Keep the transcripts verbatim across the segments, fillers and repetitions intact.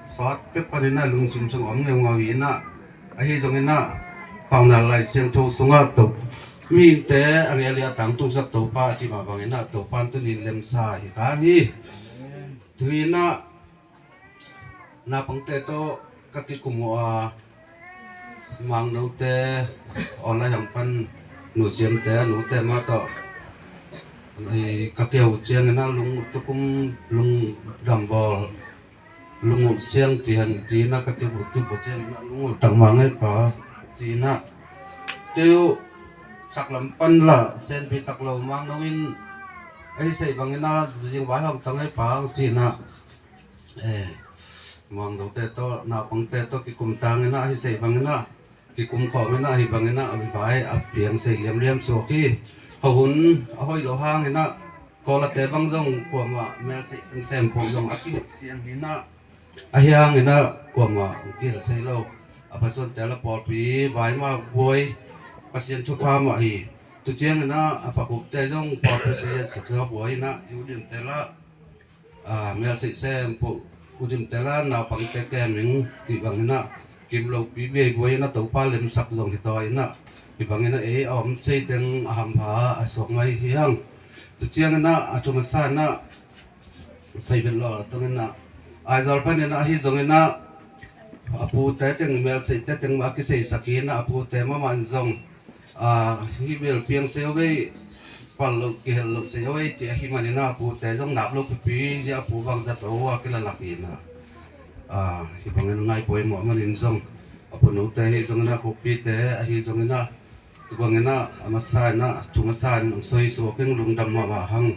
Sawt pek panin ah lungsim sung om ngeungau hi in ah, ahi zongin ah Paunak Lai Siangtho sungah To, mihingte a ngel a tangtungsak Topa a cih mah bangin ah Topa in tuni in lemsa hi ka hi. Tu-in ah naupangte tawh ka kikum uh a, mangnote, online hang pan nusiamte, a nute mah tawh, ei, ka keu ciangin ah lung tukum, lungdam bawl, lungulh siang ti hen, ci-in ah ka keu, keu ciangin ah lungulh tak mah ngei pa, ci-in ah keu, saklam pan lah senpi tak lo mangno in ei, sei bangin ah zing vai hong tang ei pa, ci-in ah, eh, mangnote tawh, naupangte tawh kikum tangin ah, ahi sei bangin ah kikum khawm in ah, ahi bangin ah a vai a piang sei liamliam suak hi. Khuahun a hoih loh hangin ah, kawlate bang zong kuamah melsei teng sem peuh zong a kihilh siang hi in ah, ahi hangin ah kuamah kihilh sei lo. A pasuante la pawlpi vai mah buai, Pasian thupha mah hi. Tu ciangin ah a pakhupte zong pawlpi sei a suksa buai in ah, i udimte la, ah, melsei sem peuh, udimte la naupangte kem ing, ti bangin ah kim lopi bei buai in ah Topa lemsak zong hi tawi in ah, hi bangin ah ei a om sei teng a hampha a suak mai hi hang. Tu ciangin ah a thu masa in ah, sei vet lo tungin ah, Aizawl panin ah, ahi zongin ah a pute teng, melseite teng mah a kiseisak hi in ah, a pute mahmah in zong, ah, hih bel piang sei o vei, pal lo, kihel lo sei o vei, ci ahi manin ah a pute zong nap lo pipi, zia a pu bang zat o a kilalak hi in ah, ah, hi bangin ngai pawimawh manin zong, a punute hi zongin ah, khuppite ahi zongin ah, tu bangin ah a masa in ah, thu masa in hong soi suak ing, lungdam mahmah hang.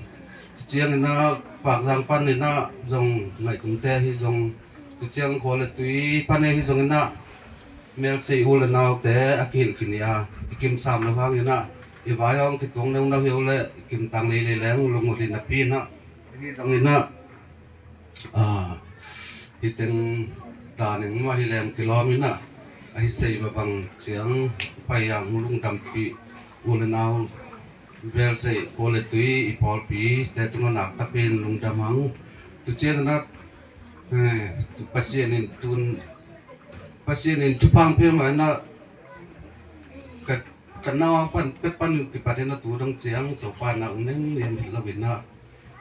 Tu ciangin ah Pakzang panin ah zong ngaihtuate hi zong, tu ciang khua le tui pan hi zongin ah melsei u le naute a kihilh khin hi a, i kim sam lo hangin ah i vai hong kituang neuneu hi o leh i kim tang leilei leng lungulh hi napi in ah, hi zongin ah, ah, hi teng dan eng mah hi leng kilawm in ah, ahi sei mah bang ciang pai ang, lungdampih, u le nau, belsei, khua le tui, i pawlpite tungah nak takin lungdam hang. Tu ciangin ah, eh, Pasian in tun, Pasian in thupha hong pia mah in ah, ka, ka nau ang pan, pek pan kipan in ah tu dong ciang Topa in ah hong neng niam hi lo in ah,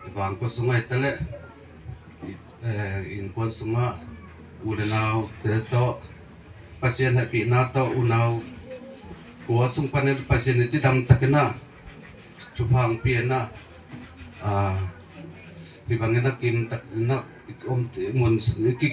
i bangkua sungah hi ta leh, i, eh, innkuan sungah u le naute tawh, Pasian hehpihna tawh unau kua sung panin Pasian in cidam takin ah thupha hong pia in ah, ah, hi bangin ah kim takin ah i om, i mun, i ki,